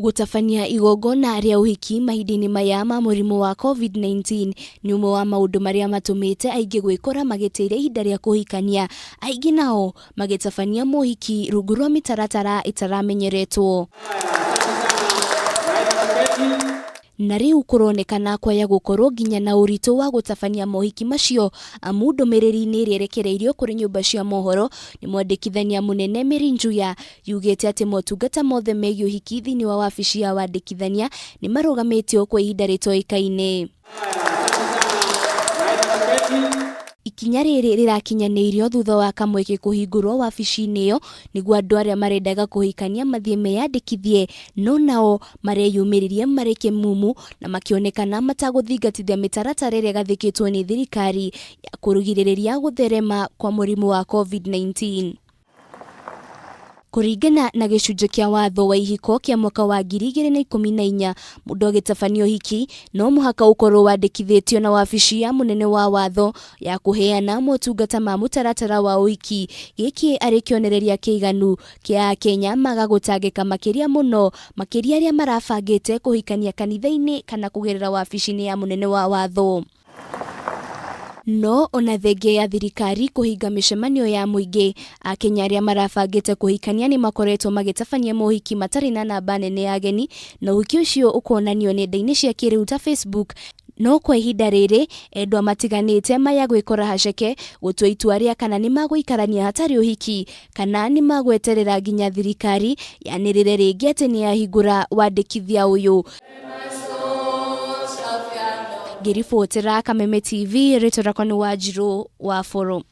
Gũtabania igongona rĩa ũhiki mahinda-inĩ maya ma mũrimũ wa Covid-19 nĩ ũmwe wa maũndũ marĩa matũmĩte aingĩ gwĩkora magĩtĩire ihinda rĩa kũhikania, aingĩ nao magĩtabania mohiki rungu rwa mĩtaratara ĩtaramenyeretwo. Na rĩu kũronekana kwaya gũkorwo nginya na ũritũ wa gũtabania mohiki macio amu ndũmĩrĩri-inĩ ĩrĩa ĩrekereirio kũrĩ nyũmba cia mohoro nĩ mwandĩkithania mũnene Mary Njuya yugĩte atĩ motungata mothe megiĩ ũhiki thĩinĩ wa wabici ya wandĩkithania nĩ marũgamĩtio kwa ihinda rĩtoĩkaine. Ikinya rĩrĩ rĩrakinyanĩirio thutha wa kamweke kũhingũrwo wabici-inĩ ĩyo nĩguo andũ arĩa marendaga kũhikania mathiĩ meyandĩkithie, no nao mareyumĩririe marĩ kĩmumu na makĩonekana matagũthingatithia mĩtaratara ĩrĩa ĩgathĩkĩtwo nĩ thirikari ya kũrigĩrĩria gũtherema kwa mũrimũ wa Covid-19. Kũringana na gĩcunjĩ kĩa watho wa ihiko kĩa mwaka wa 2014, mũndũ agĩtabania ũhiki no mũhaka ũkorwo wandĩkithĩtio na wabici ya mũnene wa watho ya kũheana motungata ma mũtaratara wa ũhiki, gĩkĩ arĩ kĩonereria kĩiganu kĩa Akenya maga gũtangĩka makĩria mũno makĩria arĩa marabangĩte kũhikania kanitha-inĩ kana kũgerera wabici-inĩ ya mũnene wa watho. No ona thengia ya thirikari kũhinga mĩcemanio ya mũingĩ, Akenya arĩa marabangĩte kũhikania nĩ makoretwo magĩtabania mohiki matarĩ na namba nene ya ageni na ũhiki ũcio ũkonanio nenda-inĩ cia kĩrĩu ta Facebook. No kwa ihinda rĩrĩ, endwa matiganĩte maya gwĩkora haceke gũtua itua rĩa kana nĩ magũikarania hatarĩ ũhiki kana nĩ magweterera nginya thirikari yanĩrĩre rĩngĩ atĩ nĩ yahingũra wandĩkithia ũyũ. Ngĩribotera Kameme TV, rĩtwa rĩakwa nĩ Wanjirũ wa Bũrũ.